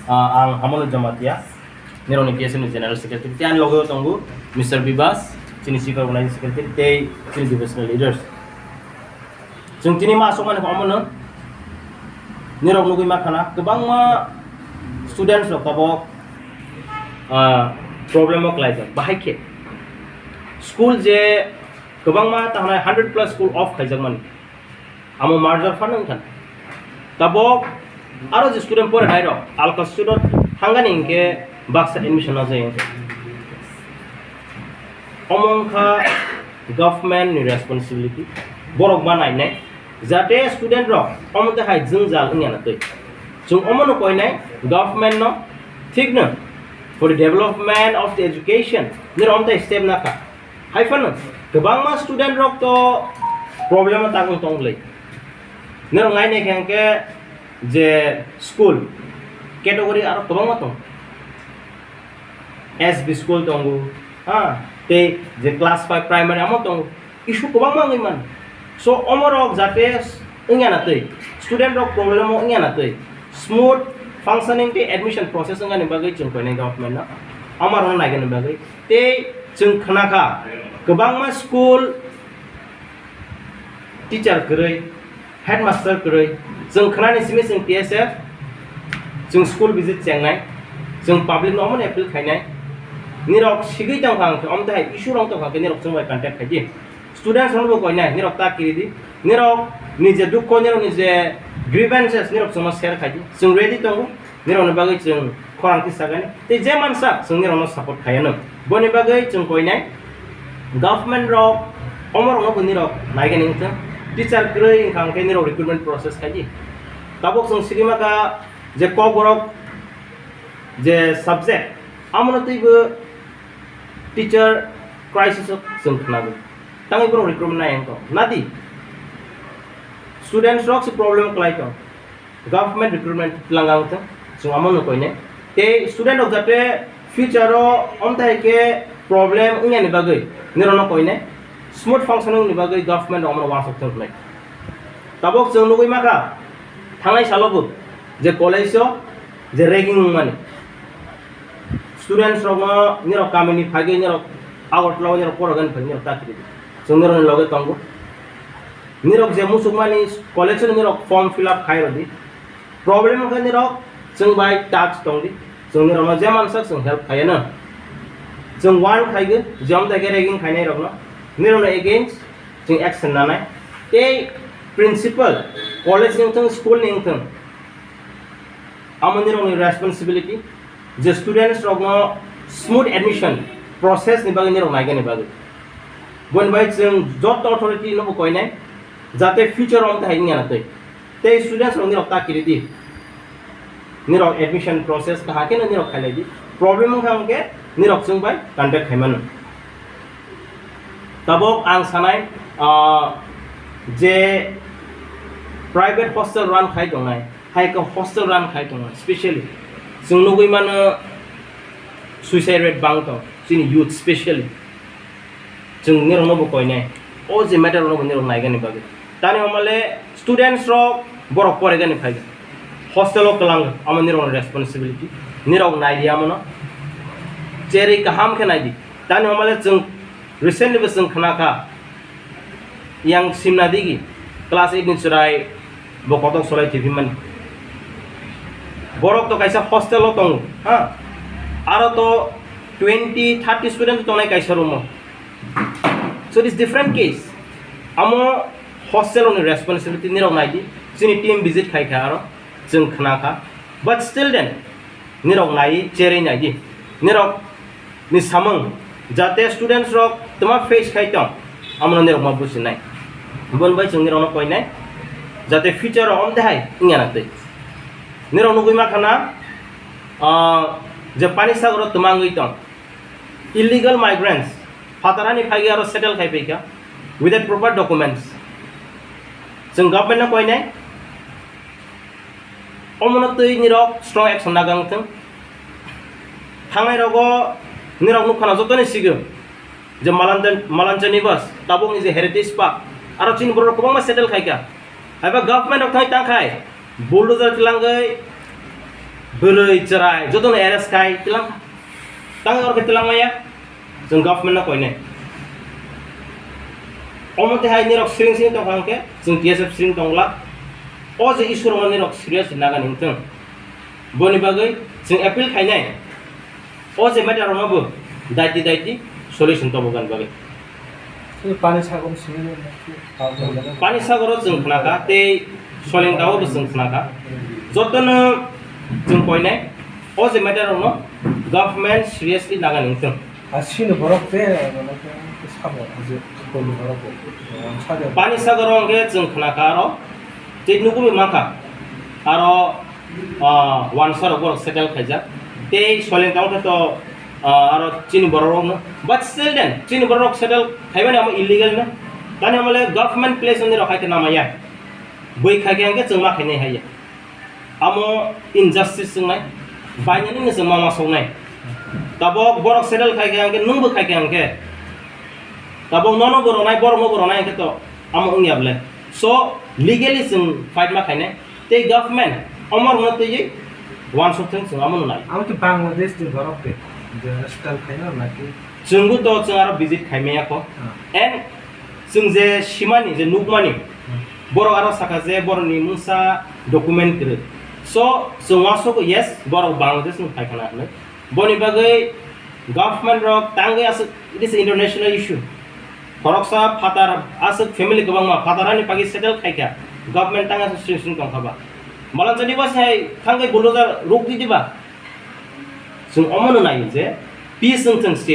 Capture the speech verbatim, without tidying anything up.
Ah, ang Hamolo Jamatia, nirokni P S F ni General Secretary, tei ani loge tongo Mister Bibas, chini Chief Organizing Secretary, tei chini divisional leaders. Chwng tini ma aswk mani omono nirok nugwi ma khana, kwbangma students rok tabok, ah, problem o klaijak. Bahai khe school je kwbangma ta hwnai hundred plus school off khaijak mani. Amo merger phano wngkha. Tabok aro je student pore nairok alka student thangani hinkhe baksa admission na jai wngkha. Omo wngkha government ni responsibility. Borok ma nainai jate student rok omo twi hai jwngjal wngya na twi. Chwng omo no koinai government no thik no for the development of the education nirok omo twi step na kha. Hai phano kwbangma student rok to problem o tangwi tong bwlai. Norok nai nai khe hwnkhe je school category aro kwbangma tongo. S B school tongo, ha, tei je class five primary amo tongo. Issue kwbangma wngwi mano. So, omorok jate wngya na twi, student rok problem o wngya na twi, smooth functioning tei admission process wngani bagwi chwng koinai government no. Omo rok naigani bagwi. Tei chwng khna kha, kwbangma school teacher kwrwi, headmaster kwrwi, chwng khnani simi chwng T S F, chwng school visit chengnai, chwng public no omono appeal khainai. Nirok sigwi tongkha hwnkhe, omo tei hai issue rok tongkha hwnkhe nirok chwng bai contact khaidi. Students rokno bo koinai, nirok ta kiridi. Nirok ni je dukho, nirok ni je grievances, nirok chwngno share khaidi. Chwng ready tongo. Nirokni bagwi chwng khorang khe sagani. Tei je mansak chwng nirokno support khaiano. Boni bagwi chwng koinai government rok omorokno bo nirok naigani wngthwng. Teacher kwrwi wngkha hwnkhe nirok recruitment process khaidi. Tabuk chwng sigwi maka je kokborok je subject amono twibo teacher crisis o chwng khnago. Tangwi borok recruitment nai wngkha. Nadi students rok se problem kwlai tong. Government recruitment twlang ang thung, chwng amo no koine. Tei student rok jate future o omthai khe problem wngya ni bagwi nirok no koine, smooth functioning ni bagwi government rok omo no uansuk thung khlai. Tabuk chwng nugwi makha, thangnai salo bo je college o je ragging wngmani, students rok no nirok kami ni phagwi nirok Agartala o nirok porogani phagwi nirok ta kiri. Chwng nirok ni loge tongo. Nirok je musukmani college-o nirok form fill up khai rwdi. Problem wngkha nirok chwng bai touch tongdi. Chwng nirokno je mansak chwng help khaiano. Chwng warn khaigwi je omthai khe ragging khainairokno. Nirokno against chwng action nanai. Tei principal, college ni wngthung, school ni wngthung, amo nirokni responsibility je students rokno smooth admission process ni bagwi nirok naigani bagwi. Boni bai chwng joto authority no bo koinai jate future o omthai wngya na twi. Tei students rok nirok ta kiri di. Nirok admission process kaham khe no nirok khailai di. Problem wngkha hwnkhe nirok chwng bai contact khaimano. Tabok ang sanai, ah, je private hostel run khai tongnai, hai khe hostel run khai tongnai, specially chwng nugwi mano suicide rate bang tong chini youth specially. Chwng nirokno bo koinai, o je matter rokno bo nirok naigani bagwi. Tani homale students rok borok poregani phaiga. Hostel o kwlang amo nirokni responsibility. Nirok nai di amono. Cherwi kaham khe nai di. Tani homale chwng recently bo chwng khna kha. Yang simna digi class eight ni chwrai bo kotok solai thipimani. Borok to kaisa hostel o tongo, ha? Aro to twenty, thirty student tongnai kaisa room o. So it is different case. Amo hostel ni responsibility nirok nai di. Chini team visit khai kha aro chwng khna kha. But still then, nirok nai cherwi nai di. Nirok ni samung jate students rok tma face khai tong, amo no nirok ma businai. Bon bai chwng nirok no koinai jate future o om de hai wngya na twi. Nirok nugwi ma khana, ah, je pani sagoro tma wngwi tong. Illegal migrants, phatarani phagi aro settle khai paikha without proper documents. Chwng government no koinai, omono twi nirok strong action nagang thung. Thangnai rogo nirok nukha na jotoni sigwng je Malanjan-, Malanjani bus, tabukni je Heritage Park, aro chini borok kwbangma settle khaikha. Haiba government rok thai tangkhai, Bulldozer tilangwi bwrwi chwrai jotono arrest khai tilang kha. Tang oro khe tilang maya, chwng government no koinai. Omo twi hai nirok siring siring tong kha hwnkhe chwng T S F siring tong glak. O je issue rokno nirok serious nagani wngthung. Boni bagwi chwng appeal khainai. O je matter rokno bo daiti daiti solution tobogani bagwi. Pani sagor simi. Pani sagoro chwng khnakha tei Solingtao bo chwng khnakha. Jotono chwng koinai o je matter rokno government seriously nagani wngthung. Asini borok te sabo je koni borok. Pani sagoro hwnkhe chwng khnakha aro tei nugwi mankha aro ah, wansa rok borok settle khaijak. Tei Solingtao khe to, ah, aro chini borok rokno. But still then, chini borok rok settle khaimani amo illegal no. Tani amo le government place ni rok hai khe namaya. Bui khai khe hwnkhe chwng ma khainai hai ya. Amo injustice wngnai. Bainani no chwng ma ma soknai. Tabok borok settle khai khe hwnkhe nwng bo khai khe hwnkhe. Tabok nono bo ronai, borok no bo ronai hwnkhe to amo wngya bwle. So legally chwng fight ma khainai. Tei government omorokno twiwi uansuk thung chwng amo nunai. Amo khe Bangladesh ni borok de, je style khaina naki? Chwngbo to chwng aro visit khaimaya kho. Ah. And chwng je simani, je nukmani, Hmm. borok aro sakha je borokni mungsa document kwrwi. So, chwng uansukgo, yes, borok Bangladesh ni phaikhana hinwi. Boni bagwi government rok tangwi aswk, it is international issue. Khoroksa phatar aswk family kwbangma phatar ani pagi settle khaikha, government tangwi aswk sring sring tongkha ba. Malanchadi ba sai thangwi bulldozer ruk di diba? Chwng omono naio je peace wng thung state.